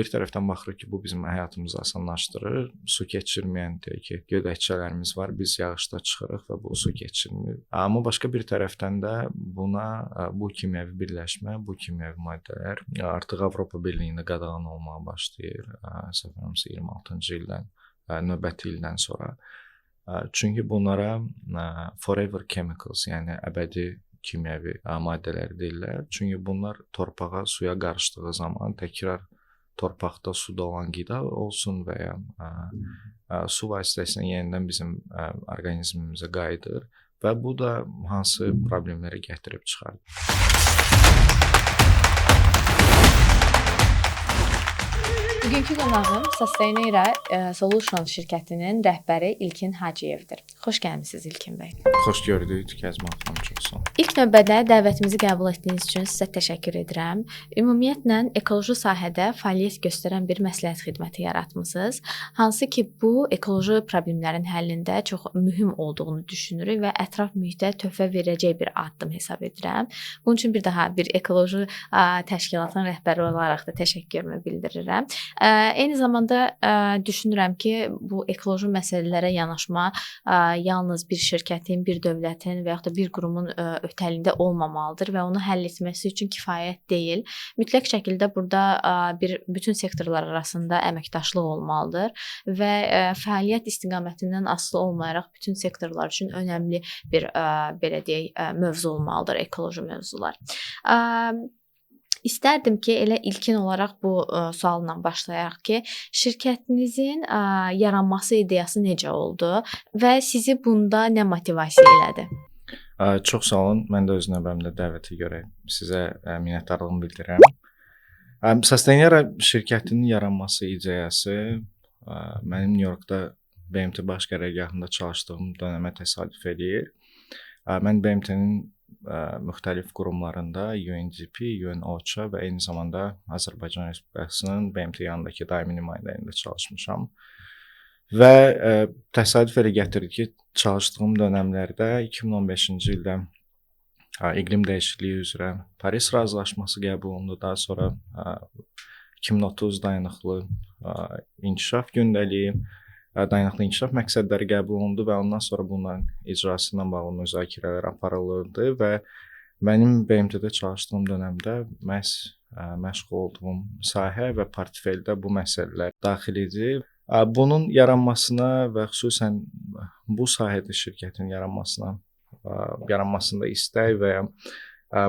Bir tərəfdən baxırıq ki, bu bizim həyatımızı asanlaşdırır. Su keçirməyən, deyək ki, gödəkçələrimiz var, biz yağışda çıxırıq və bu su keçirmir. Amma başqa bir tərəfdən də buna bu kimyəvi birləşmə, bu kimyəvi maddələr artıq Avropa Birliyində qadağan olmağa başlayır. Səhv eləmirəmsə 26-cı ildən, növbəti ildən sonra. Çünki bunlara forever chemicals, yəni əbədi kimyəvi maddələr deyirlər. Çünki bunlar torpağa, suya qarışdığı zaman təkrar torpaqda, suda olan qida olsun və ya su vasitəsilə yenidən bizim orqanizmimizə qayıdır və bu da hansı problemləri gətirib çıxardır. Bugünkü qonağım Sustainera Solution şirkətinin rəhbəri İlkin Hacıyevdir. Xoş gəlmisiniz İlkin bəy. Xoş gördük Kəzman xanım, çox sağ olun. İlk növbədə dəvətimizi qəbul etdiyiniz üçün sizə təşəkkür edirəm. Ümumiyyətlə ekoloji sahədə fəaliyyət göstərən bir məsləhət xidməti yaratmısınız. Hansı ki bu ekoloji problemlərin həllində çox mühüm olduğunu düşünürük və ətraf mühitə töhfə verəcək bir addım hesab edirəm. Bunun üçün bir daha bir ekoloji təşkilatın rəhbəri olaraq da təşəkkürümü bildirirəm. Eyni zamanda düşünürəm ki, bu ekoloji məsələlərə yanaşma yalnız bir şirkətin, bir dövlətin və yaxud da bir qurumun ötəlində olmamalıdır və onu həll etməsi üçün kifayət deyil. Mütləq şəkildə burada bir bütün sektorlar arasında əməkdaşlıq olmalıdır və fəaliyyət istiqamətindən asılı olmayaraq bütün sektorlar üçün önəmli bir belə deyək, mövzu olmalıdır ekoloji mövzular. İstərdim ki, elə ilkin olaraq bu sualla başlayaq ki, şirkətinizin yaranması ideyası necə oldu və sizi bunda nə motivasiya elədi? Çox sağ olun. Mən də öz növbəmdə dəvətə görə sizə minnətdarlığımı bildirirəm. Sustainera şirkətinin yaranması ideyası mənim New Yorkda BMT Baş Qərargahında çalışdığım dönəmə təsadüf eləyir. Mən BMT-nin müxtəlif qurumlarında UNDP, UNOCHA və eyni zamanda Azərbaycan Respublikasının BMT yanındakı daimi nümayəndəliyində çalışmışam. Və təsadüf elə gətirdi ki, çalışdığım dönəmlərdə 2015-ci ildə iqlim dəyişikliyi üzrə Paris razılaşması qəbul olundu. Daha sonra 2030 dayanıqlı inkişaf gündəliyi, dayanıqlı inkişaf məqsədləri qəbul olundu və ondan sonra bunların icrası ilə bağlı müzakirələr aparılırdı və mənim BMT-də çalışdığım dönəmdə məhz məşğul olduğum sahə və portfeldə bu məsələlər daxil idi. Bunun yaranmasına və xüsusən bu sahədə şirkətin yaranmasında istək və ya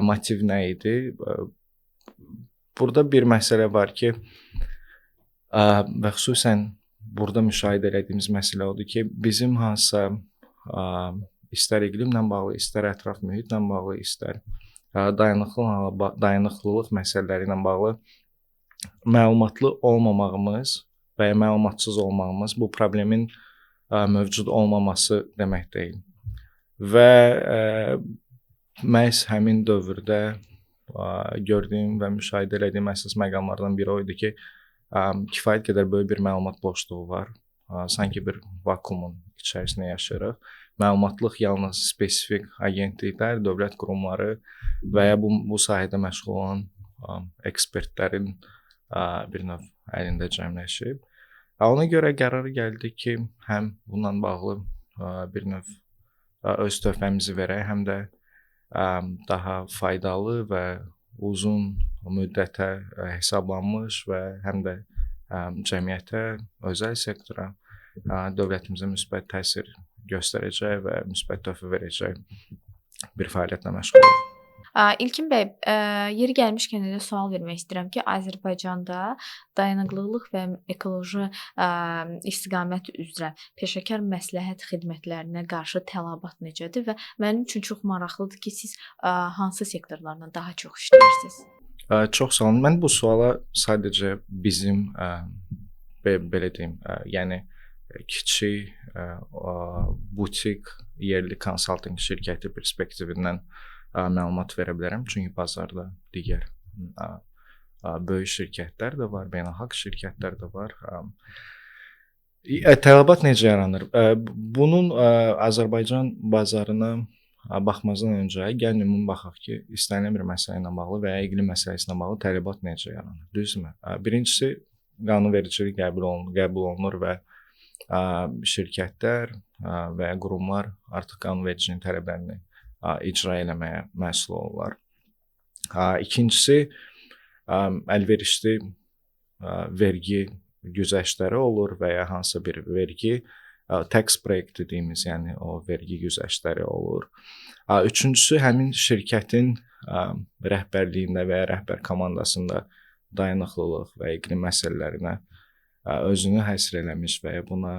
motiv nə idi? Burada bir məsələ var ki, və xüsusən burada müşahidə elədiyimiz məsələ odur ki, bizim hansısa istər iqlimlə bağlı, istər ətraf mühitlə bağlı, istər dayanıqlılıq məsələləri ilə bağlı məlumatlı olmamağımız və ya məlumatsız olmağımız bu problemin mövcud olmaması demək deyil. Və məhz həmin dövrdə gördüyüm və müşahidə elədiyim əsas məqamlardan biri o idi ki, kifayət qədər böyük bir məlumat boşluğu var. Sanki bir vakuumun içərisində yaşayırıq. Məlumatlıq yalnız spesifik agentliklər, dövlət qurumları və ya bu sahədə məşğul olan ekspertlərin bir növ əlində cəmləşib. Ona görə qərar gəldi ki, həm bununla bağlı bir növ öz töhfəmizi verək, həm də daha faydalı və uzun müddətə hesablanmış və həm də cəmiyyətə, özəl sektora, dövlətimizə müsbət təsir göstərəcək və müsbət töhfə verəcək bir fəaliyyətlə məşğul olaq. İlkin bəy, yeri gəlmişkən elə sual vermək istəyirəm ki, Azərbaycanda dayanıqlılıq və ekoloji istiqamət üzrə peşəkar məsləhət xidmətlərinə qarşı tələbat necədir və mənim üçün çox maraqlıdır ki, siz hansı sektorlarla daha çox işləyirsiniz? Çox sağ olun. Mən bu suala sadəcə bizim belə deyim, yəni kiçik butik yerli konsaltinq şirkəti perspektivindən məlumat verə bilərəm. Çünki bazarda digər böyük şirkətlər də var, beynəlxalq şirkətlər də var. Tələbat necə yaranır? Bunun Azərbaycan bazarına baxmazdan öncə gəlin ümumi baxaq ki, istənilən bir məsələ ilə bağlı və ya iqlim məsələsi ilə bağlı tələbat necə yaranır? Düzdürmü? Birincisi, qanunvericilik qəbul olunur və şirkətlər və ya qurumlar artıq qanunvericiliyin tələblərini icra eləməyə məsul olurlar. İkincisi, əlverişli vergi güzəştləri olur və ya hansısa bir vergi tax break dediyimiz, yəni o vergi güzəştləri olur. Üçüncüsü, həmin şirkətin rəhbərliyində və ya rəhbər komandasında dayanıqlılıq və iqlim məsələlərinə özünü həsr eləmiş və ya buna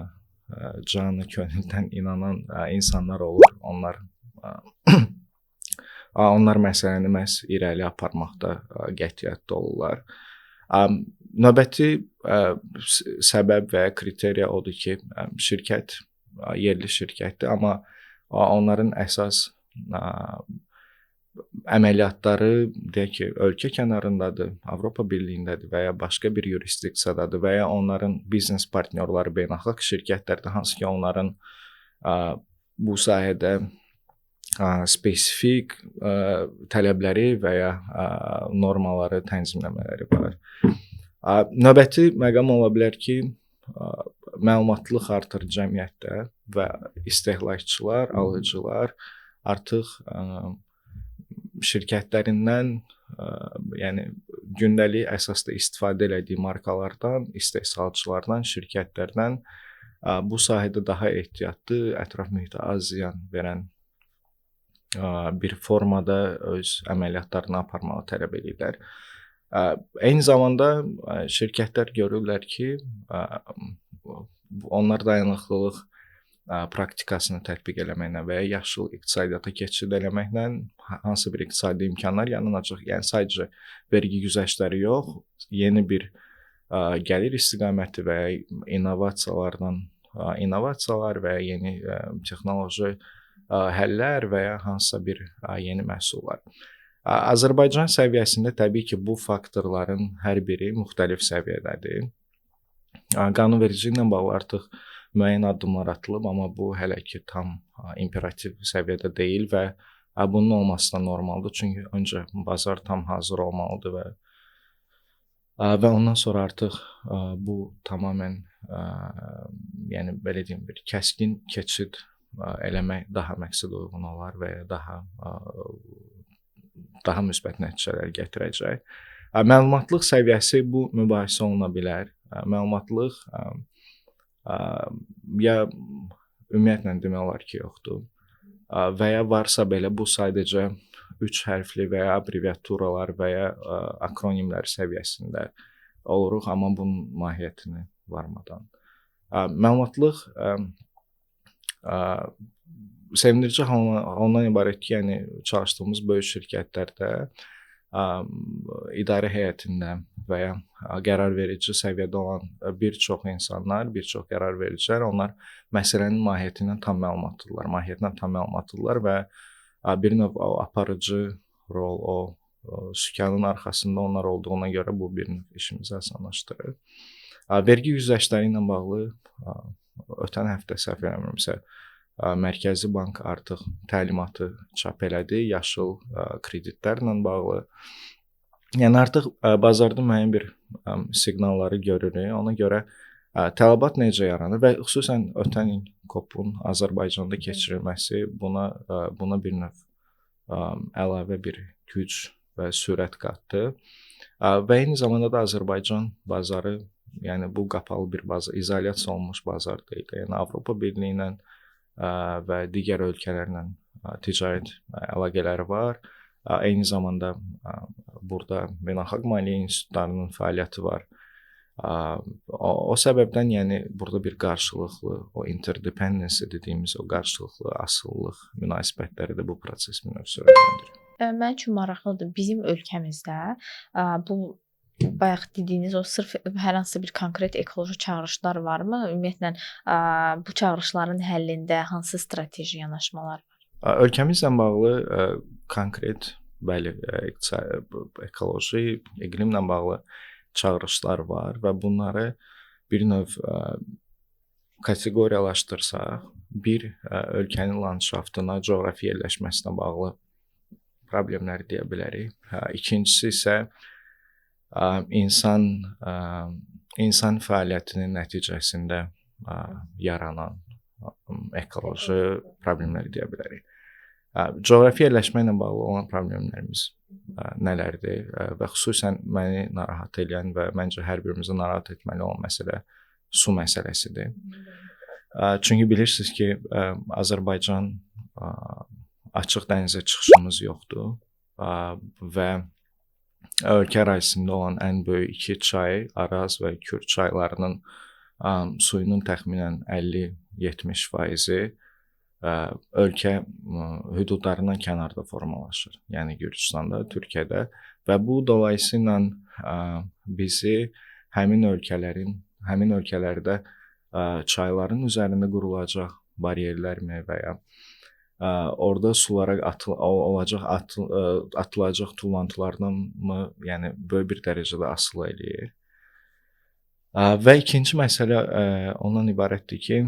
canı könüldən inanan insanlar olur. Onlar məsələni məhz irəli aparmaqda qətiyyətli olurlar. Növbəti səbəb və ya kriteriya odur ki, şirkət yerli şirkətdir, amma onların əsas əməliyyatları, deyək ki, ölkə kənarındadır, Avropa Birliyindədir və ya başqa bir yurisdiksiyadadır və ya onların biznes partnyorları beynəlxalq şirkətlərdir, hansı ki, onların bu sahədə spesifik tələbləri və ya normaları tənzimləmələri var. Növbəti məqam ola bilər ki, məlumatlılıq artır cəmiyyətdə və istehlakçılar, alıcılar artıq şirkətlərindən, yəni gündəlik əsasda istifadə elədiyi markalardan, istehsalçılardan, şirkətlərdən bu sahədə daha ehtiyatlı, ətraf mühitə az ziyan verən bir formada öz əməliyyatlarını aparmağı tələb edirlər. Eyni zamanda şirkətlər görürlər ki, onlar dayanıqlılıq praktikasını tətbiq eləməklə və ya yaşıl iqtisadiyyata keçid eləməklə hansı bir iqtisadi imkanlar yaranacaq. Yəni sadəcə vergi güzəştləri yox, yeni bir gəlir istiqaməti və ya innovasiyalar və ya yeni texnoloji həllər və ya hansısa bir yeni məhsullar. Azərbaycan səviyyəsində təbii ki, bu faktorların hər biri müxtəlif səviyyədədir. Qanunvericiliklə bağlı artıq müəyyən addımlar atılıb, amma bu hələ ki tam imperativ səviyyədə deyil və bunun olması da normaldır. Çünki öncə bazar tam hazır olmalıdır və ondan sonra artıq bu tamamilə, yəni belə deyim, bir kəskin keçid eləmək daha məqsədə uyğun olar və ya daha müsbət nəticələr gətirəcək. Məlumatlıq səviyyəsi bu mübahisə oluna bilər. Məlumatlıq ya ümumiyyətlə demək olar ki, yoxdur. Və ya varsa belə bu sadəcə 3 hərfli və ya abreviaturalar və ya akronimlər səviyyəsində oluruq, amma bunun mahiyyətini varmadan. Məlumatlıq sevindirici ondan ibarət ki, yəni çalışdığımız böyük şirkətlərdə idarə heyətində və ya qərar verici səviyyədə olan bir çox insanlar, bir çox qərar vericilər, onlar məsələnin mahiyyətindən tam məlumatlıdırlar, mahiyyətindən tam məlumatlıdırlar və bir növ o aparıcı rol, o sükanın arxasında onlar olduğuna görə bu bir növ işimizi asanlaşdırır. Vergi güzəştləri ilə bağlı ötən həftə səhv eləmirəmsə, Mərkəzi Bank artıq təlimatı çap elədi, yaşıl kreditlərlə bağlı. Yəni artıq bazarda müəyyən bir siqnalları görürük. Ona görə tələbat necə yaranır və xüsusən ötən il COP-un Azərbaycanda keçirilməsi buna bir növ əlavə bir güc və sürət qatdı. Və eyni zamanda da Azərbaycan bazarı, yəni bu qapalı bir bazar, izolyasiya olunmuş bazar deyil. Yəni Avropa Birliyi ilə və digər ölkələrlə ticarət əlaqələri var. Eyni zamanda burada beynəlxalq maliyyə institutlarının fəaliyyəti var. O səbəbdən, yəni burada bir qarşılıqlı, o interdependency dediyimiz o qarşılıqlı asılılıq münasibətləri də bu proses bir növ sürətləndirir. Mənim üçün maraqlıdır. Bizim ölkəmizdə bu bayaq dediyiniz o sırf hər hansı bir konkret ekoloji çağırışlar varmı? Ümumiyyətlə bu çağırışların həllində hansı strateji yanaşmalar var? Ölkəmizlə bağlı konkret, bəli, ekoloji, iqlimlə bağlı çağırışlar var və bunları bir növ kateqoriyalaşdırsaq, bir ölkənin landşaftına, coğrafi yerləşməsinə bağlı problemlər deyə bilərik. İkincisi isə insan insan fəaliyyətinin nəticəsində yaranan ekoloji problemlər deyə bilərik. Coğrafi yerləşmə ilə bağlı olan problemlərimiz nələrdir və xüsusən məni narahat edən və məncə hər birimizi narahat etməli olan məsələ su məsələsidir. Çünki bilirsiniz ki, Azərbaycan açıq dənizə çıxışımız yoxdur və ölkə ərazisində olan ən böyük iki çay, Araz və Kür çaylarının suyunun təxminən 50-70%-i ölkə hüdudlarından kənarda formalaşır. Yəni Gürcüstanda, Türkiyədə və bu dolayısıyla bizi həmin ölkələrin, həmin ölkələrdə çayların üzərində qurulacaq bariyerlərmi və ya orada sulara atılacaq tullantılardan mı, yəni böyük bir dərəcədə asılı eləyir. Və ikinci məsələ ondan ibarətdir ki,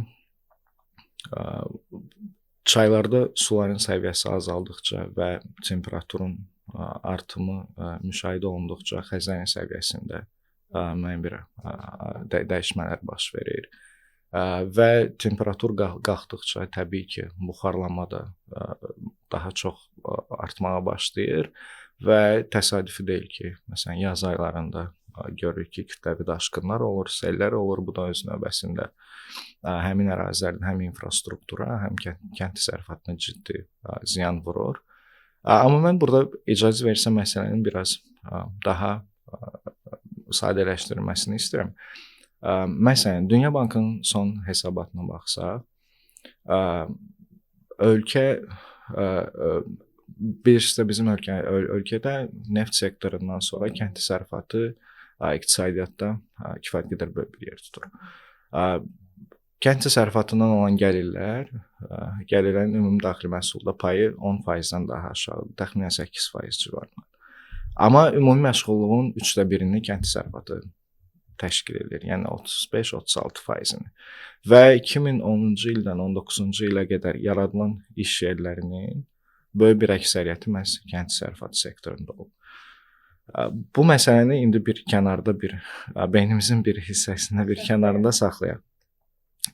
çaylarda suların səviyyəsi azaldıqca və temperaturun artımı müşahidə olunduqca xəzərin səviyyəsində müəyyən bir dəyişmələr baş verir. Və temperatur qalxdıqca təbii ki, buxarlanma da daha çox artmağa başlayır və təsadüfi deyil ki, məsələn, yaz aylarında görürük ki, kütləvi daşqınlar olur, sellər olur. Bu da öz növbəsində həmin ərazilərdə həm infrastruktura, həm kənd təsərrüfatına ciddi ziyan vurur. Amma mən burada icazə versəm məsələnin biraz daha sadələşdirilməsini istəyirəm. Məsələn, Dünya Bankının son hesabatına baxsaq, ölkə bilirsiniz, bizim ölkədə neft sektorundan sonra kənd təsərrüfatı iqtisadiyyatda kifayət qədər böyük bir yer tutur. Kənd təsərrüfatından olan gəlirlər, gəlirlərin ümumi daxili məhsulda payı 10%-dən daha aşağıdır, təxminən 8% civarında. Amma ümumi məşğulluğun 1/3-ni kənd təsərrüfatı təşkil edir, yəni 35-36%-ni. Və 2010-cu ildən 19-cu ilə qədər yaradılan iş yerlərinin böyük bir əksəriyyəti məhz kənd təsərrüfatı sektorunda olub. Bu məsələni indi bir kənarda, bir beynimizin bir hissəsində, bir kənarında saxlayaq.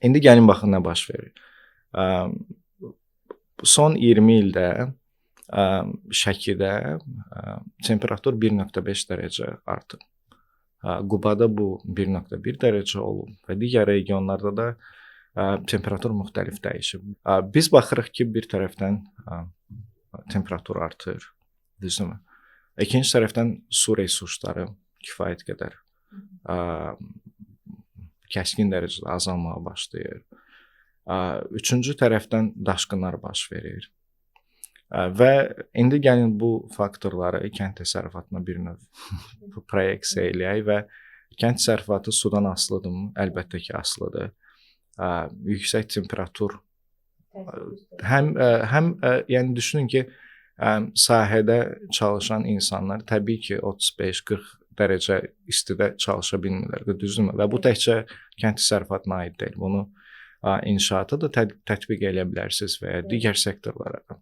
İndi gəlin baxın nə baş verir. Son 20 ildə Şəkidə temperatur 1.5 dərəcə artıb. Qubada bu 1.1 dərəcə olub və digər regionlarda da temperatur müxtəlif dəyişib. Biz baxırıq ki, bir tərəfdən temperatur artır, düzdürmü? İkinci tərəfdən su resursları kifayət qədər kəskin dərəcədə azalmağa başlayır. Üçüncü tərəfdən daşqınlar baş verir. Və indi gəlin bu faktorları kənd təsərrüfatına bir növ proyeksiya eləyək və kənd təsərrüfatı sudan asılıdırmı? Əlbəttə ki, asılıdır. Yüksək temperatur həm yəni düşünün ki, sahədə çalışan insanlar təbii ki, 35-40 dərəcə istidə çalışa bilmirlər, düzdürmü? Və bu təkcə kənd təsərrüfatına aid deyil. Bunu inşaata da tətbiq eləyə bilərsiniz və ya digər sektorlara da.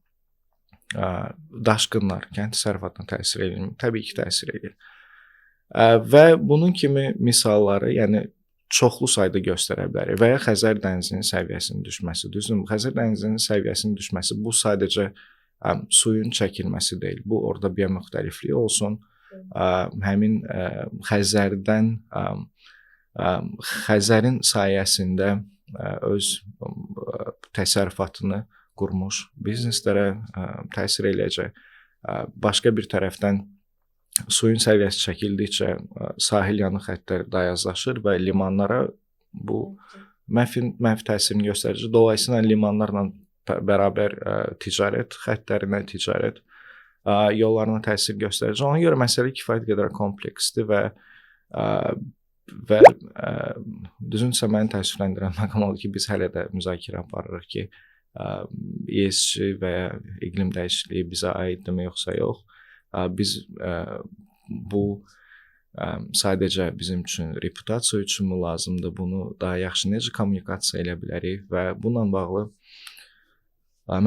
Daşqınlar kənd təsərrüfatına təsir edirmi? Təbii ki, təsir edir. Və bunun kimi misalları, yəni çoxlu sayda göstərə bilərik. Və ya Xəzər dənizinin səviyyəsinin düşməsi, düzdürmü? Xəzər dənizinin səviyyəsinin düşməsi bu sadəcə suyun çəkilməsi deyil. Bu orada biomüxtəliflik olsun. Həmin Xəzərdən Xəzərin sayəsində öz təsərrüfatını qurmuş bizneslərə təsir eləyəcək. Başqa bir tərəfdən suyun səviyyəsi çəkildikcə sahil yanı xəttlər dayazlaşır və limanlara bu mənfi təsirini göstərir. Dolayısıyla limanlarla bərabər ticarət xəttlərinə, ticarət yollarına təsir göstərəcək. Ona görə məsələ kifayət qədər kompleksdir və düzünsə məni təəssüfləndirən məqam oldu ki, biz hələ də müzakirə aparırıq ki, ESG və ya iqlim dəyişikliyi bizə aiddirmi yoxsa yox. Biz bu sadəcə bizim üçün reputasiya üçünmü lazımdır, bunu daha yaxşı necə kommunikasiya eləyə bilərik və bununla bağlı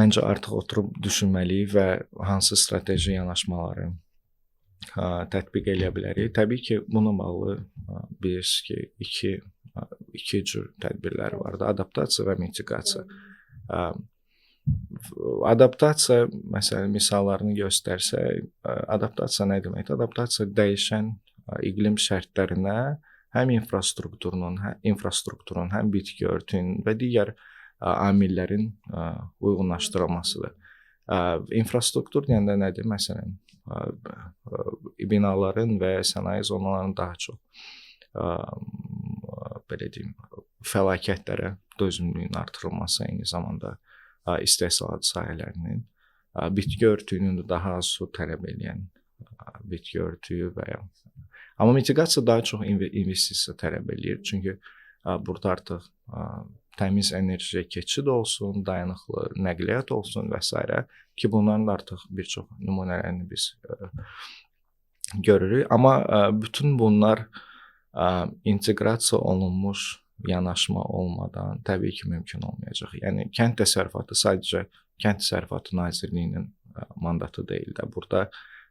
məncə artıq oturub düşünməliyik və hansı strateji yanaşmaları tətbiq eləyə bilərik? Təbii ki, bununla bağlı bilirsiniz ki, iki cür tədbirlər var da, adaptasiya və mitigasiya. Adaptasiya, məsələn, misallarını göstərsək, adaptasiya nə deməkdir? Adaptasiya dəyişən iqlim şərtlərinə həm infrastrukturun, həm bitki örtüyünün və digər amillərin uyğunlaşdırılmasıdır. İnfrastruktur deyəndə nədir? Məsələn, binaların və sənaye zonalarının daha çox belə deyim, fəlakətlərə dözümlülüyün artırılması, eyni zamanda istehsalat sahələrinin, bitki örtüyünün də daha az su tələb edən bitki örtüyü və ya. Amma mitigasiya daha çox investisiya tələb eləyir. Çünki burada artıq təmiz enerjiyə keçid olsun, dayanıqlı nəqliyyat olsun və s. ki, bunların da artıq bir çox nümunələrini biz görürük. Amma bütün bunlar inteqrasiya olunmuş yanaşma olmadan təbii ki, mümkün olmayacaq. Yəni kənd təsərrüfatı sadəcə Kənd Təsərrüfatı Nazirliyinin mandatı deyil də. Burada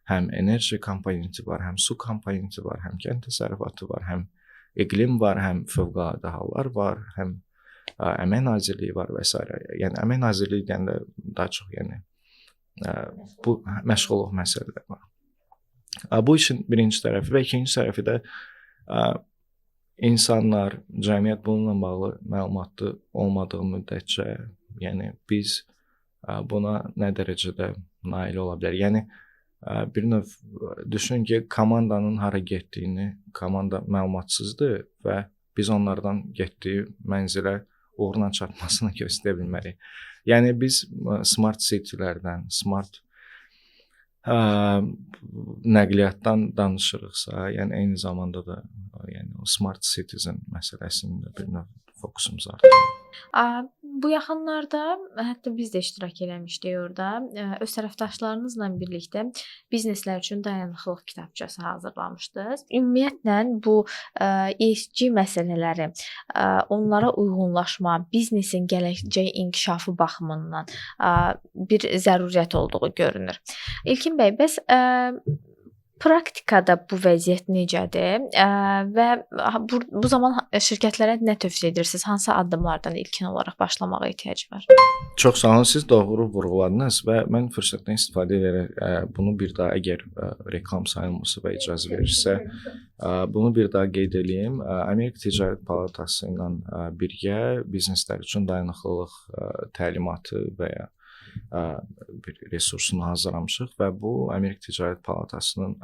həm enerji komponenti var, həm su komponenti var, həm kənd təsərrüfatı var, həm iqlim var, həm fövqəladə hallar var, həm Əmək Nazirliyi var və s. Yəni Əmək Nazirliyi deyəndə daha çox yəni bu məşğulluq məsələləri var. Bu işin birinci tərəfi və ikinci tərəfi də insanlar, cəmiyyət bununla bağlı məlumatlı olmadığı müddətcə, yəni biz buna nə dərəcədə nail ola bilərik? Yəni bir növ düşünün ki, komandanın hara getdiyini, komanda məlumatsızdır və biz onlardan getdiyi mənzilə uğurla çatmasını gözləyə bilmərik. Yəni biz smart city-lərdən, smart nəqliyyatdan danışırıqsa, yəni eyni zamanda da yəni o smart citizen məsələsində bir növ fokusumuz artır. Bu yaxınlarda hətta biz də iştirak eləmişdik orada. Öz tərəfdaşlarınızla birlikdə bizneslər üçün dayanıqlılıq kitabçası hazırlamışdınız. Ümumiyyətlə bu ESG məsələləri, onlara uyğunlaşma, biznesin gələcək inkişafı baxımından bir zəruriyyət olduğu görünür. İlkin bəy, bəs praktikada bu vəziyyət necədir və bu zaman şirkətlərə nə tövsiyə edirsiniz? Hansı addımlardan ilkin olaraq başlamağa ehtiyac var? Çox sağ olun, siz doğru vurğuladınız və mən fürsətdən istifadə edərək bunu bir daha, əgər reklam sayılmırsa və icazə verirsə, bunu bir daha qeyd eləyim. Amerika Ticarət Palatası ilə birgə bizneslər üçün dayanıqlılıq təlimatı və ya bir resursunu hazırlamışıq və bu Amerika Ticarət Palatasının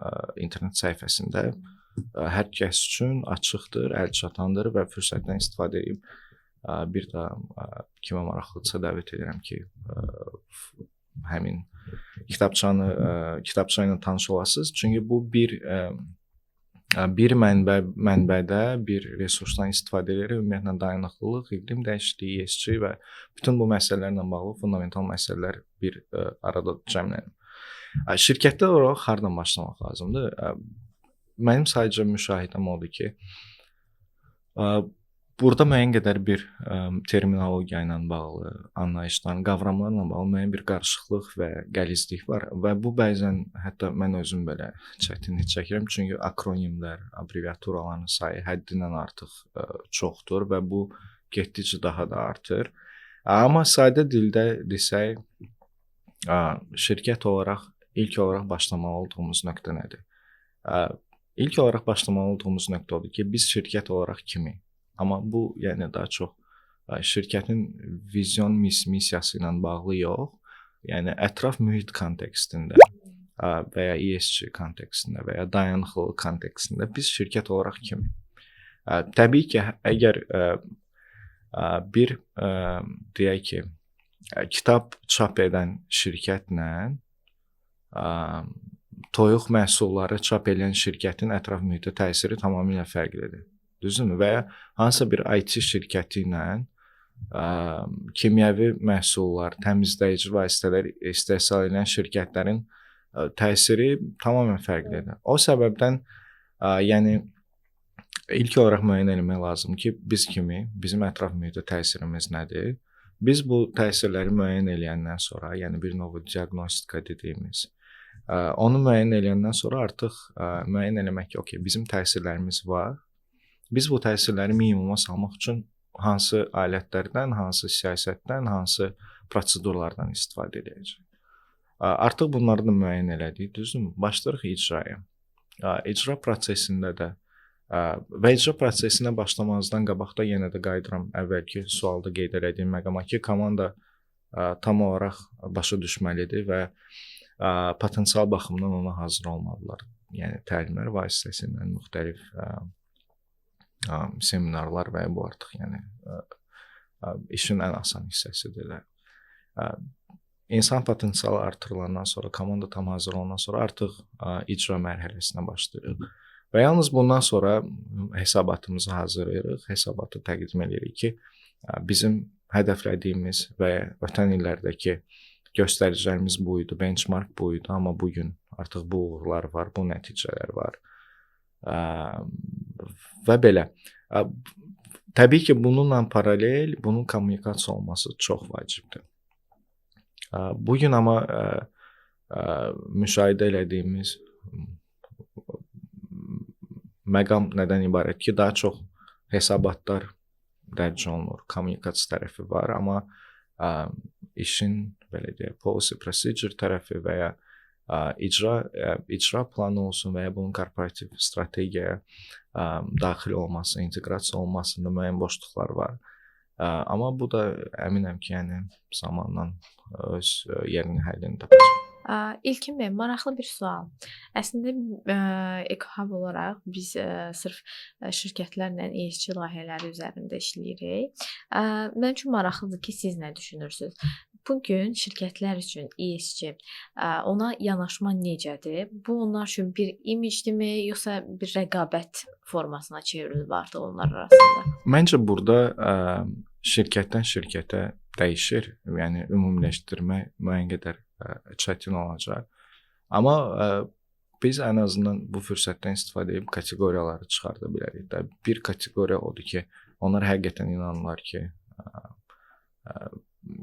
internet səhifəsində hər kəs üçün açıqdır, əl çatandır və fürsətdən istifadə edib bir daha kimə maraqlıdırsa dəvət edirəm ki, həmin kitabçanı kitabça ilə tanış olasınız. Çünki bu bir mənbədə bir resursdan istifadə edərək ümumiyyətlə dayanıqlılıq, iqlim dəyişikliyi, ESG və bütün bu məsələlərlə bağlı fundamental məsələlər bir arada cəmlənib. Şirkətdə olaraq hardan başlamaq lazımdır? Mənim sadəcə müşahidəm odur ki, burada müəyyən qədər bir terminologiya ilə bağlı, anlayışla, qavramlarla bağlı müəyyən bir qarışıqlıq və qəlizlik var və bu bəzən hətta mən özüm belə çətinlik çəkirəm, çünki akronimlər, abreviaturaların sayı həddindən artıq çoxdur və bu getdikcə daha da artır. Amma sadə dildə desək, şirkət olaraq ilk olaraq başlamalı olduğumuz nöqtə nədir? İlk olaraq başlamalı olduğumuz nöqtə odur ki, biz şirkət olaraq kimik? Amma bu, yəni daha çox şirkətin vizyon missiyası ilə bağlı yox, yəni ətraf mühit kontekstində və ya ESG kontekstində və ya dayanıqlılıq kontekstində biz şirkət olaraq kimik? Təbii ki, əgər bir deyək ki, kitab çap edən şirkətlə toyuq məhsulları çap edən şirkətin ətraf mühitə təsiri tamamilə fərqlidir. Düzdürmü? Və ya hansısa bir IT şirkəti ilə kimyəvi məhsullar, təmizləyici vasitələr istehsal edən şirkətlərin təsiri tamamilə fərqlidir. O səbəbdən yəni ilk olaraq müəyyən etmək lazımdır ki, biz kimi, bizim ətraf mühitə təsirimiz nədir? Biz bu təsirləri müəyyən eləyəndən sonra, yəni bir növ diaqnostika dediyimiz Onu müəyyən eləyəndən sonra artıq müəyyən eləmək ki, okey, bizim təsirlərimiz var. Biz bu təsirləri minimuma salmaq üçün hansı alətlərdən, hansı siyasətdən, hansı prosedurlardan istifadə edəcəyik. Artıq bunları da müəyyən elədik, düzdürmü? Başlayırıq icraya. İcra prosesində də və icra prosesinə başlamazdan qabaq da yenə də qayıdıram əvvəlki sualda qeyd elədiyim məqama ki, komanda tam olaraq başa düşməlidir və potensial baxımından ona hazır olmalıdırlar. Yəni təlimlər vasitəsilə müxtəlif seminarlar və bu artıq yəni işin ən asan hissəsidir də. İnsan potensialı artırılandan sonra, komanda tam hazır olandan sonra artıq icra mərhələsinə başlayırıq. Və yalnız bundan sonra hesabatımızı hazırlayırıq, hesabatı təqdim edirik ki, bizim hədəflədiyimiz və ötən illərdəki göstəricilərimiz bu idi, benchmark bu idi, amma bu gün artıq bu uğurlar var, bu nəticələr var. Və belə. Təbii ki, bununla paralel bunun kommunikasiya olması çox vacibdir. Bu gün amma müşahidə elədiyimiz məqam nədən ibarət ki, daha çox hesabatlar dərc olunur, kommunikasiya tərəfi var, amma işin belə deyək, policy procedure tərəfi və ya icra planı olsun və ya bunun korporativ strategiyaya daxil olması, inteqrasiya olmasında müəyyən boşluqlar var. Amma bu da əminəm ki, yəni zamanla öz yerini, həllini tapacaq. İlkin bəy, maraqlı bir sual. Əslində EcoHub olaraq biz sırf şirkətlərlə ESG layihələri üzərində işləyirik. Mənim üçün maraqlıdır ki, siz nə düşünürsünüz? Bu gün şirkətlər üçün ESG, ona yanaşma necədir? Bu onlar üçün bir imicdirmi, yoxsa bir rəqabət formasına çevrilib artıq onlar arasında? Məncə burada şirkətdən şirkətə dəyişir. Yəni ümumiləşdirmə müəyyən qədər çətin olacaq. Amma biz ən azından bu fürsətdən istifadə edib kateqoriyaları çıxarda bilərik də. Bir kateqoriya odur ki, onlar həqiqətən inanırlar ki,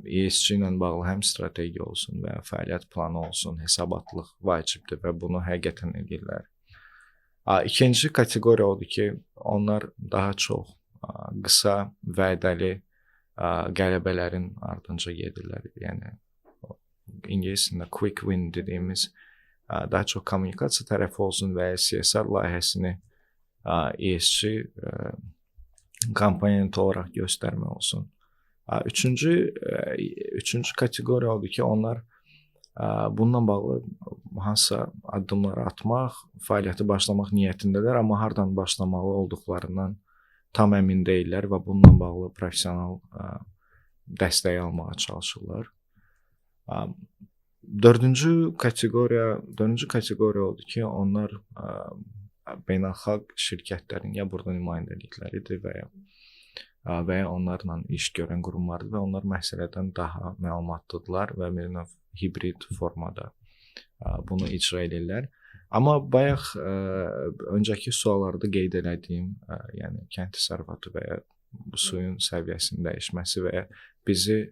ESG ilə bağlı həm strategiya olsun və fəaliyyət planı olsun, hesabatlıq vacibdir və bunu həqiqətən edirlər. İkinci kateqoriya odur ki, onlar daha çox qısa vədəli qələbələrin ardınca gedirlər. Yəni ingilis dilində quick win dediyimiz daha çox kommunikasiya tərəfi olsun və ya CSR layihəsini ESG komponenti olaraq göstərmək olsun. Üçüncü kateqoriya odur ki, onlar bununla bağlı hansısa addımları atmaq, fəaliyyəti başlamaq niyyətindələr, amma hardan başlamalı olduqlarından tam əmin deyillər və bununla bağlı professional dəstəyi almağa çalışırlar. Dördüncü kateqoriya odur ki, onlar beynəlxalq şirkətlərin ya burada nümayəndəlikləridir və ya onlarla iş görən qurumlardır və onlar məsələdən daha məlumatlıdırlar və bir növ hibrid formada bunu icra edirlər. Amma bayaq öncəki suallarda qeyd elədiyim, yəni kənd təsərrüfatı və ya suyun səviyyəsinin dəyişməsi və ya bizi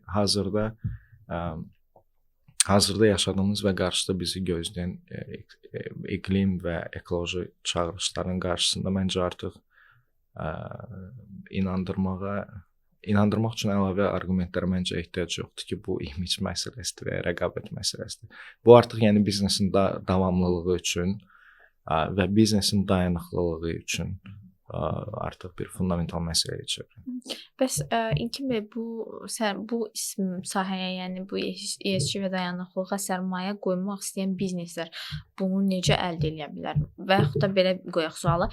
hazırda yaşadığımız və qarşıda bizi gözləyən iqlim və ekoloji çağırışların qarşısında məncə artıq inandırmaq üçün əlavə arqumentlərə məncə ehtiyac yoxdur ki, bu imic məsələsidir və ya rəqabət məsələsidir. Bu artıq yəni biznesin davamlılığı üçün və biznesin dayanıqlılığı üçün artıq bir fundamental məsələyə çevrilir. Bəs İlkin bəy, bu sahəyə, yəni bu ESG və dayanıqlığa sərmayə qoymaq istəyən bizneslər bunu necə əldə edə bilər? Və yaxud da belə qoyaq sualı,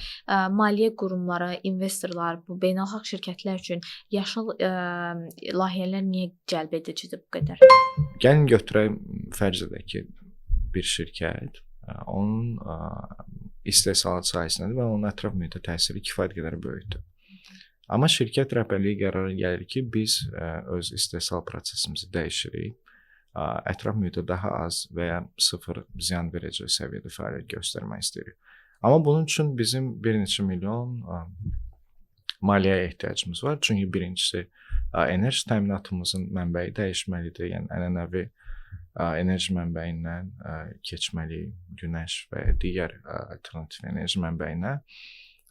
maliyyə qurumları, investorlar, bu beynəlxalq şirkətlər üçün yaşıl layihələr niyə cəlb edicidir bu qədər? Gəlin götürək, fərz edək ki, bir şirkət, onun istehsalat sahəsindədir və onun ətraf mühitə təsiri kifayət qədər böyükdür. Amma şirkət rəhbərliyi qərara gəlir ki, biz öz istehsal prosesimizi dəyişirik, ətraf mühitə daha az və ya sıfır ziyan verəcək səviyyədə fəaliyyət göstərmək istəyirik. Amma bunun üçün bizim bir neçə milyon maliyyəyə ehtiyacımız var. Çünki birincisi, enerji təminatımızın mənbəyi dəyişməlidir. Yəni ənənəvi enerji mənbəyindən keçməliyik günəş və digər alternativ enerji mənbəyinə.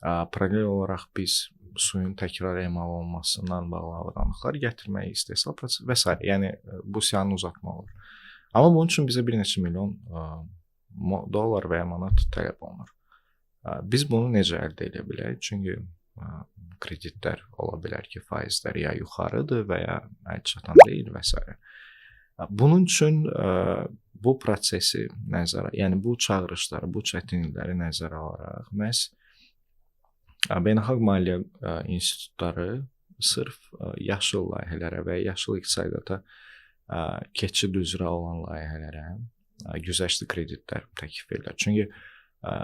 Paralel olaraq biz suyun təkrar emal olunmasından bağlı avadanlıqlar gətirməliyik, istehsal prosesi və s. Yəni bu siyahını uzatmaq olur. Amma bunun üçün bizə bir neçə milyon dollar və ya manat tələb olunur. Biz bunu necə əldə edə bilərik? Çünki kreditlər ola bilər ki, faizlər ya yuxarıdır və ya əl çatan deyil və s. Bunun üçün bu prosesi nəzərə, yəni bu çağırışları, bu çətinlikləri nəzərə alaraq məhz beynəlxalq maliyyə institutları sırf yaşıl layihələrə və yaşıl iqtisadiyyata keçid üzrə olan layihələrə güzəştli kreditlər təklif edirlər. Çünki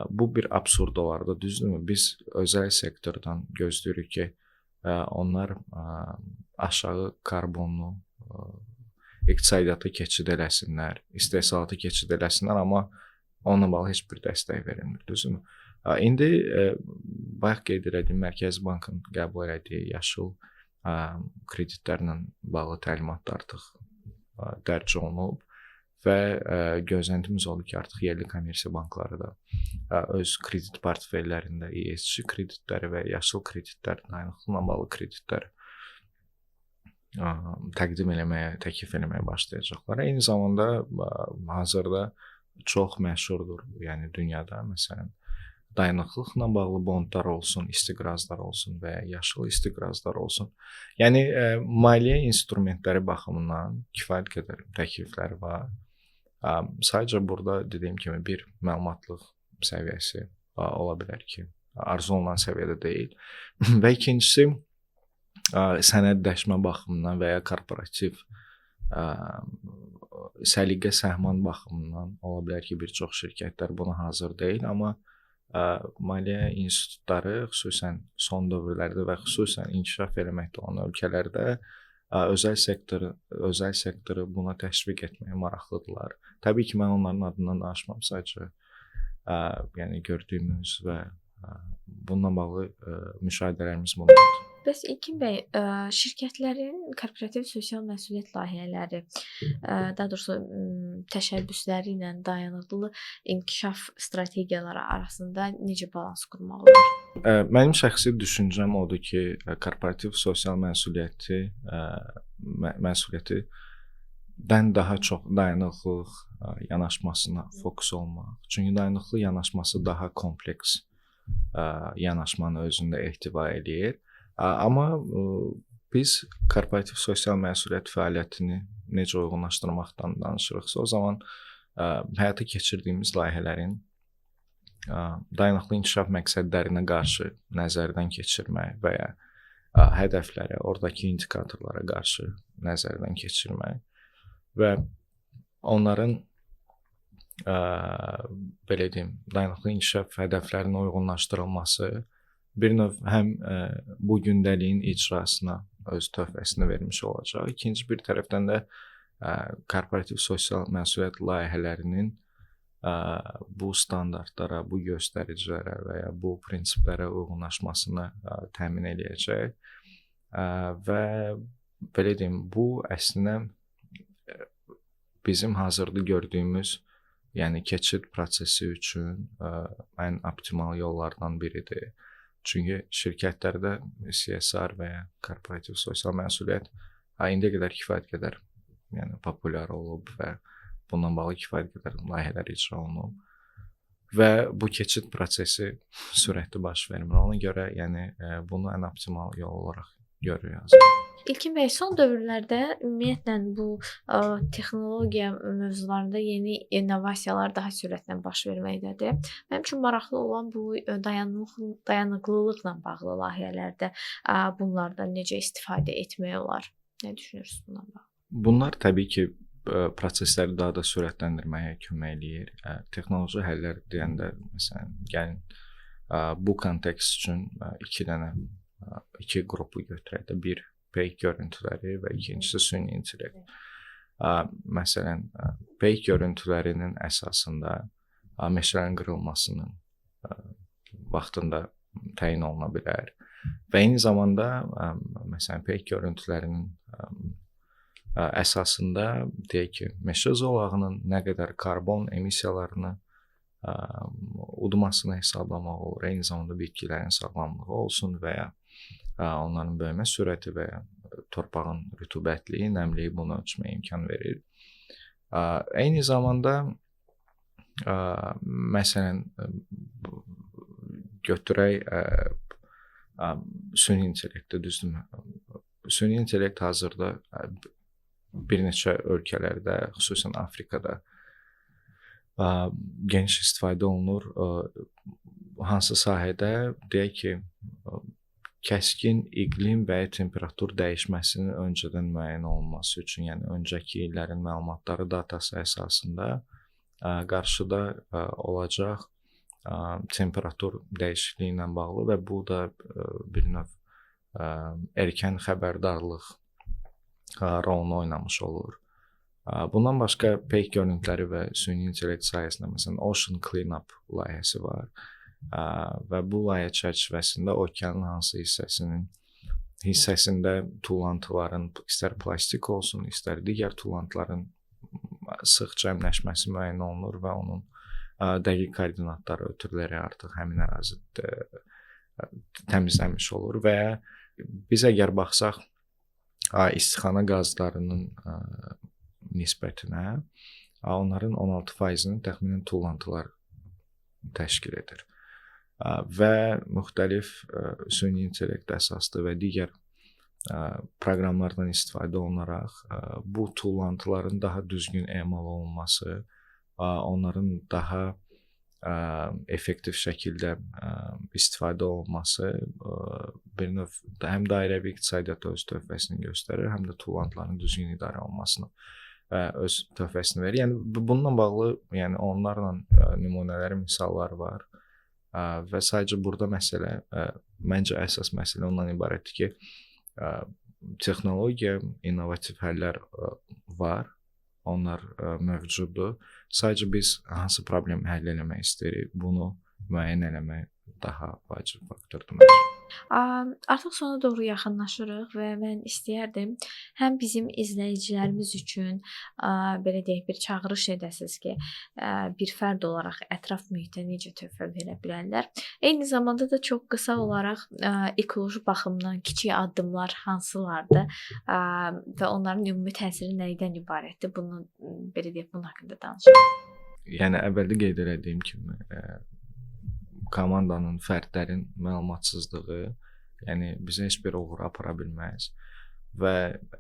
bu bir absurd olardı, düzdürmü? Biz özəl sektordan gözləyirik ki, onlar aşağı karbonlu iqtisadiyyata keçid eləsinlər, istehsalata keçid eləsinlər, amma onunla bağlı heç bir dəstək verilmir, düzdürmü? İndi bayaq qeyd elədiyim Mərkəzi Bankın qəbul elədiyi yaşıl kreditlərlə bağlı təlimat da artıq dərc olunub və gözləntimiz oldu ki, artıq yerli kommersiya bankları da öz kredit portfellərində ESG kreditləri və yaşıl kreditlər, dayanıqlıqla bağlı kreditlər təqdim eləməyə, təklif eləməyə başlayacaqlar. Eyni zamanda hazırda çox məşhurdur, yəni dünyada məsələn dayanıqlıqla bağlı bondlar olsun, istiqrazlar olsun və ya yaşıl istiqrazlar olsun. Yəni maliyyə instrumentləri baxımından kifayət qədər təkliflər var. Sadəcə burada dediyim kimi bir məlumatlıq səviyyəsi ola bilər ki, arzu olunan səviyyədə deyil. Və ikincisi sənədləşmə baxımından və ya korporativ səliqə səhman baxımından ola bilər ki, bir çox şirkətlər buna hazır deyil, amma maliyyə institutları xüsusən son dövrlərdə və xüsusən inkişaf eləməkdə olan ölkələrdə özəl sektoru buna təşviq etməyə maraqlıdırlar. Təbii ki, mən onların adından danışmam, sadəcə yəni gördüyümüz və bununla bağlı müşahidələrimiz bunlardır. Bəs İlkin bəy, şirkətlərin korporativ sosial məsuliyyət layihələri, daha doğrusu təşəbbüsləri ilə dayanıqlı inkişaf strategiyaları arasında necə balans qurmaq olar? Mənim şəxsi düşüncəm odur ki, korporativ sosial məsuliyyəti məsuliyyətidən daha çox dayanıqlılıq yanaşmasına fokus olmaq. Çünki dayanıqlı yanaşması daha kompleks yanaşmanı özündə ehtiva eləyir. Amma biz korporativ sosial məsuliyyət fəaliyyətini necə uyğunlaşdırmaqdan danışırıqsa, o zaman həyata keçirdiyimiz layihələrin dayanıqlı inkişaf məqsədlərinə qarşı nəzərdən keçirmək və ya hədəflərə, oradakı indikatorlara qarşı nəzərdən keçirmək və onların belə deyim, dayanıqlı inkişaf hədəflərinə uyğunlaşdırılması bir növ həm bu gündəliyin icrasına öz töhfəsini vermiş olacaq. İkinci bir tərəfdən də korporativ sosial məsuliyyət layihələrinin bu standartlara, bu göstəricilərə və ya bu prinsiplərə uyğunlaşmasını təmin eləyəcək. Və belə deyim, bu əslində bizim hazırda gördüyümüz, yəni keçid prosesi üçün ən optimal yollardan biridir. Çünki şirkətlərdə CSR və ya korporativ sosial məsuliyyət indiyə qədər kifayət qədər, yəni populyar olub və bununla bağlı kifayət qədər layihələr icra olunub və bu keçid prosesi sürətli baş vermir. Ona görə yəni bunu ən optimal yol olaraq görürük hazırda. İlkin bəy, son dövrlərdə ümumiyyətlə bu texnologiya mövzularında yeni innovasiyalar daha sürətlə baş verməkdədir. Mənim üçün maraqlı olan bu dayanıqlılıqla bağlı layihələrdə bunlardan necə istifadə etmək olar? Nə düşünürsünüz bununla bağlı? Bunlar təbii ki, prosesləri daha da sürətləndirməyə kömək eləyir. Texnoloji həllər deyəndə, məsələn, gəlin bu kontekst üçün iki qrupu götürək də, bir peyk görüntüləri və ikincisi süni intellekt. Məsələn, peyk görüntülərinin əsasında meşələrin qırılmasının vaxtında təyin oluna bilər və eyni zamanda məsələn peyk görüntülərinin əsasında deyək ki, meşə zolağının nə qədər karbon emissiyalarını udmasını hesablamaq olur. Eyni zamanda bitkilərin sağlamlığı olsun və ya onların böyümə sürəti və ya torpağın rütubətliyi, nəmliyi bunu ölçməyə imkan verir. Eyni zamanda məsələn götürək süni intellektdə, düzdürmü? Süni intellekt hazırda bir neçə ölkələrdə, xüsusən Afrikada geniş istifadə olunur. Hansı sahədə? Deyək ki, kəskin iqlim və ya temperatur dəyişməsinin öncədən müəyyən olunması üçün, yəni öncəki illərin məlumatları datası əsasında qarşıda olacaq temperatur dəyişikliyi ilə bağlı və bu da bir növ erkən xəbərdarlıq rolunu oynamış olur. Bundan başqa peyk görüntüləri və süni intellekt sayəsində məsələn Ocean Cleanup layihəsi var. Və bu layihə çərçivəsində okeanın hansı hissəsində tullantıların, istər plastik olsun, istər digər tullantıların sıx cəmləşməsi müəyyən olunur və onun dəqiq koordinatları ötürülərək artıq həmin ərazi təmizlənmiş olur. Və ya biz əgər baxsaq istixana qazlarının nisbətinə, onların 16%-ni təxminən tullantılar təşkil edir. Və müxtəlif süni intellekt əsaslı və digər proqramlardan istifadə olunaraq bu tullantıların daha düzgün emal olunması, onların daha effektiv şəkildə istifadə olunması bir növ həm dairəvi iqtisadiyyata öz töhfəsini göstərir, həm də tullantıların düzgün idarə olunmasını öz töhfəsini verir. Yəni bununla bağlı, yəni onlarla nümunələri, misallar var. Və sadəcə burada məsələ, məncə əsas məsələ ondan ibarətdir ki, texnologiya, innovativ həllər var, onlar mövcuddur. Sadəcə biz hansı problemi həll eləmək istəyirik, bunu müəyyən eləmək daha vacib faktordur məncə. Artıq sona doğru yaxınlaşırıq və mən istəyərdim həm bizim izləyicilərimiz üçün belə deyək bir çağırış edəsiniz ki, bir fərd olaraq ətraf mühitə necə töhfə verə bilərlər. Eyni zamanda da çox qısa olaraq ekoloji baxımdan kiçik addımlar hansılardır və onların ümumi təsiri nədən ibarətdir? Bunu belə deyək, bunun haqqında danışaq. Yəni əvvəldə qeyd elədiyim kimi komandanın, fərdlərin məlumatsızlığı, yəni bizə heç bir uğur apara bilməz və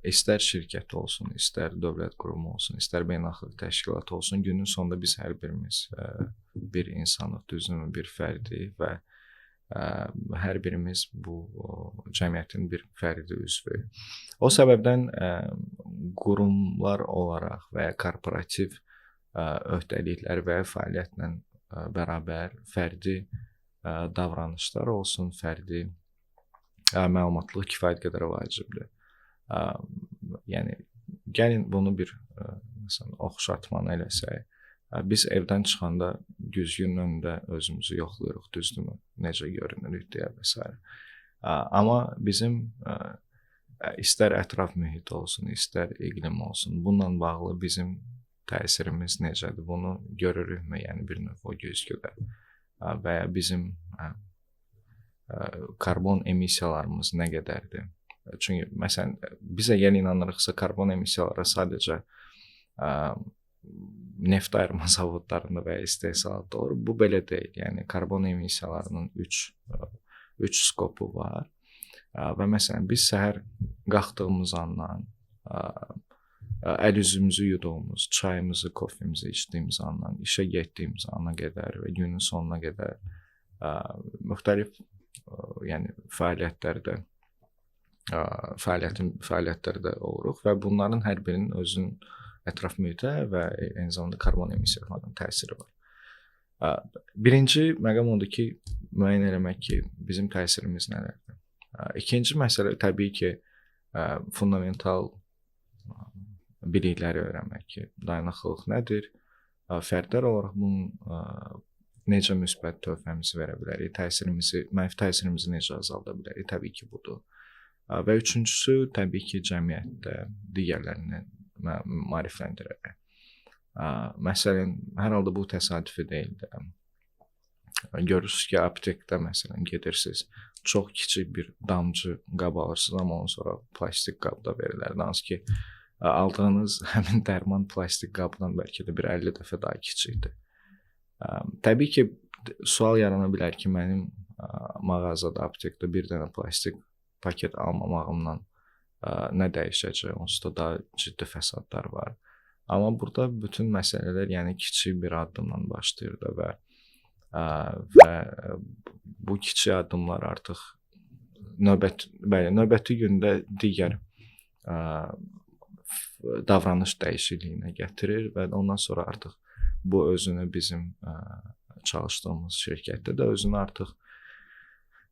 istər şirkət olsun, istər dövlət qurumu olsun, istər beynəlxalq təşkilat olsun, günün sonunda biz hər birimiz bir insanıq, düzdürmü, bir fərdi və hər birimiz bu cəmiyyətin bir fərdi üzvü. O səbəbdən qurumlar olaraq və ya korporativ öhdəliklər və ya fəaliyyətlə bərabər fərdi davranışlar olsun, fərdi məlumatlıq kifayət qədər vacibdir. Yəni gəlin bunu bir məsələn oxşatmanı eləsək, biz evdən çıxanda güzgünün önündə özümüzü yoxlayırıq, düzdürmü, necə görünürük deyə və s. Amma bizim istər ətraf mühit olsun, istər iqlim olsun, bununla bağlı bizim təsirimiz necədir? Bunu görürükmü? Yəni bir növ o güzgüdə və ya bizim karbon emissiyalarımız nə qədərdir? Çünki məsələn biz əgər inanırıqsa karbon emissiyalara sadəcə neft ayırma zavodlarında və ya istehsalatda olur. Bu belə deyil. Yəni karbon emissiyalarının 3 skopu var. Və məsələn biz səhər qalxdığımız andan əl üzümüzü yuduğumuz, çayımızı, kofemizi içdiyimiz andan, işə getdiyimiz ana qədər və günün sonuna qədər müxtəlif yəni fəaliyyətlərdə fəaliyyətlərdə oluruq və bunların hər birinin özünün ətraf mühitə və eyni zamanda karbon emissiyalarının təsiri var. Birinci məqam odur ki, müəyyən eləmək ki, bizim təsirimiz nələrdir. İkinci məsələ təbii ki, fundamental bilikləri öyrənmək ki, dayanıqlılıq nədir, fərdlər olaraq bunun necə müsbət töhfəmizi verə bilərik, təsirimizi, mənfi təsirimizi necə azalda bilərik, təbii ki, budur. Və üçüncüsü təbii ki, cəmiyyətdə digərlərini maarifləndirərək. Məsələn, hər halda bu təsadüfi deyildi. Görürsüz ki, aptekdə məsələn gedirsiniz, çox kiçik bir damcı qab alırsınız, amma ondan sonra plastik qabda verirlər. Hansı ki, aldığınız həmin dərman plastik qabdan bəlkə də bir 50 dəfə daha kiçikdir. Təbii ki, sual yarana bilər ki, mənim mağazada, aptekdə bir dənə plastik paket almamağımla nə dəyişəcək? Onsuz da daha ciddi fəsadlar var. Amma burada bütün məsələlər, yəni kiçik bir addımla başlayır da və bu kiçik addımlar artıq növbəti gündə digər davranış dəyişikliyinə gətirir və ondan sonra artıq bu özünü bizim çalışdığımız şirkətdə də özünü artıq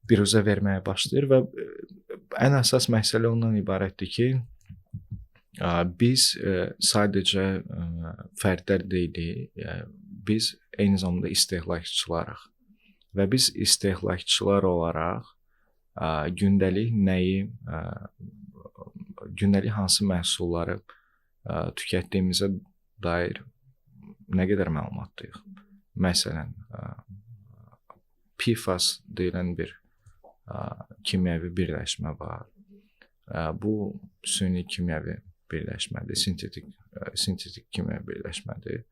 biruzə verməyə başlayır və ən əsas məsələ ondan ibarətdir ki, biz sadəcə fərdlər deyilik, biz eyni zamanda istehlakçılarıq və biz istehlakçılar olaraq gündəlik nəyi, gündəlik hansı məhsulları tükətdiyimizə dair nə qədər məlumatlıyıq. Məsələn, PFAS deyilən bir kimyəvi birləşmə var. Bu süni kimyəvi birləşmədir, sintetik kimyəvi birləşmədir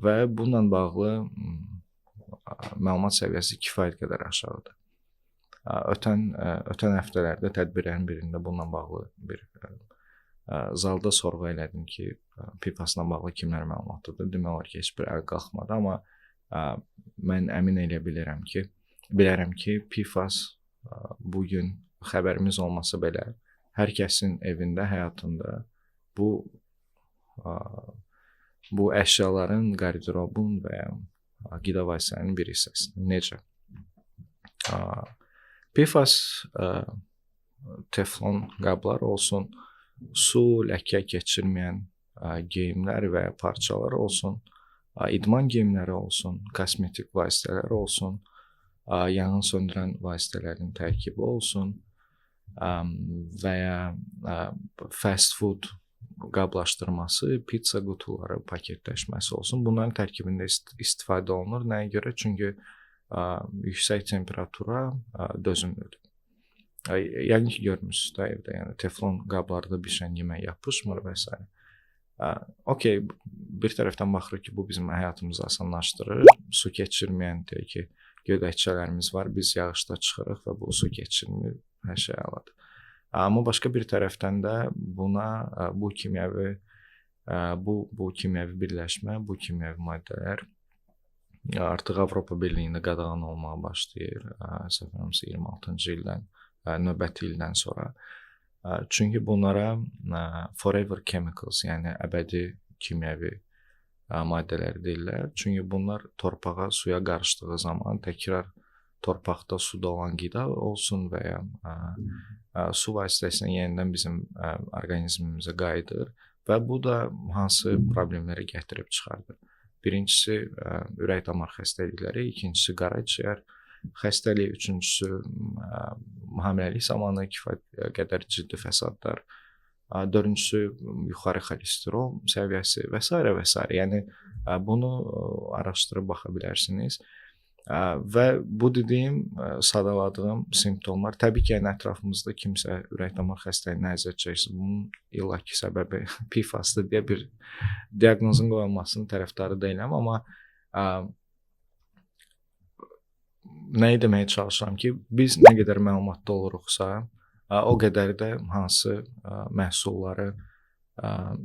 və bununla bağlı məlumat səviyyəsi kifayət qədər aşağıdır. Ötən həftələrdə tədbirlərin birində bununla bağlı bir zalda sorğu elədim ki, PFAS-la bağlı kimlər məlumatlıdır. Demək olar ki, heç bir əl qalxmadı, amma mən əmin eləyə bilərəm ki, PFAS bu gün xəbərimiz olmasa belə hər kəsin evində, həyatında bu əşyaların, qarderobun və ya qida vasitələrinin bir hissəsidir. Necə? PFAS teflon qablar olsun, su, ləkə keçirməyən geyimlər və ya parçalar olsun, idman geyimləri olsun, kosmetik vasitələr olsun, yanğın söndürən vasitələrin tərkibi olsun və ya fast food qablaşdırması, pizza qutuları paketləşməsi olsun. Bunların tərkibində istifadə olunur. Nəyə görə? Çünki yüksək temperatura dözümlüdür. Yəqin ki, görmüsünüz də evdə, yəni teflon qablarda bişən yemək yapışmır və s. Okey, bir tərəfdən baxırıq ki, bu bizim həyatımızı asanlaşdırır. Su keçirməyən, deyək ki, gödəkçələrimiz var, biz yağışda çıxırıq və bu su keçirmir, hər şey əladır. Amma başqa bir tərəfdən də buna bu kimyəvi bu kimyəvi birləşmə, bu kimyəvi maddələr artıq Avropa Birliyində qadağan olmağa başlayır. Səhv eləmirəmsə 26-cı ildən, növbəti ildən sonra. Çünki bunlara forever chemicals, yəni əbədi kimyəvi maddələr deyirlər. Çünki bunlar torpağa, suya qarışdığı zaman təkrar torpaqda, suda olan qida olsun və ya su vasitəsilə yenidən bizim orqanizmimizə qayıdır və bu da hansı problemləri gətirib çıxardır. Birincisi ürək damar xəstəlikləri, ikincisi qaraciyər xəstəliyi, üçüncüsü hamiləlik zamanı kifayət qədər ciddi fəsadlar, dördüncüsü yuxarı xolesteral səviyyəsi və s. və s. Yəni bunu araşdırıb baxa bilərsiniz. Və bu dediyim, sadaladığım simptomlar, təbii ki, yəni ətrafımızda kimsə ürək-damar xəstəliyindən əziyyət çəkirsə, bunun illaki səbəbi PFAS-dır deyə bir diaqnozun qoyulmasının tərəfdarı deyiləm, amma nəyi deməyə çalışıram ki, biz nə qədər məlumatlı oluruqsa, o qədər də hansı məhsulları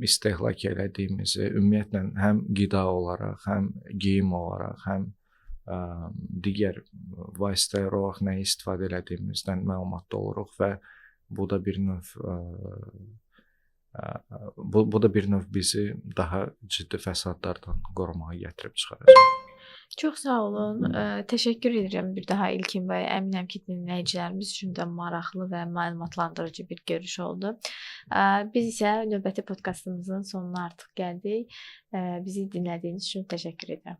istehlak elədiyimizi, ümumiyyətlə həm qida olaraq, həm geyim olaraq, həm digər vasitələr olaraq nəyi istifadə elədiyimizdən məlumatlı oluruq və bu da bir növ bu da bir növ bizi daha ciddi fəsadlardan qorumağa gətirib çıxarır. Çox sağ olun. Təşəkkür edirəm bir daha İlkin bəy. Əminəm ki, dinləyicilərimiz üçün də maraqlı və məlumatlandırıcı bir görüş oldu. Biz isə növbəti podkastımızın sonuna artıq gəldik. Bizi dinlədiyiniz üçün təşəkkür edirəm.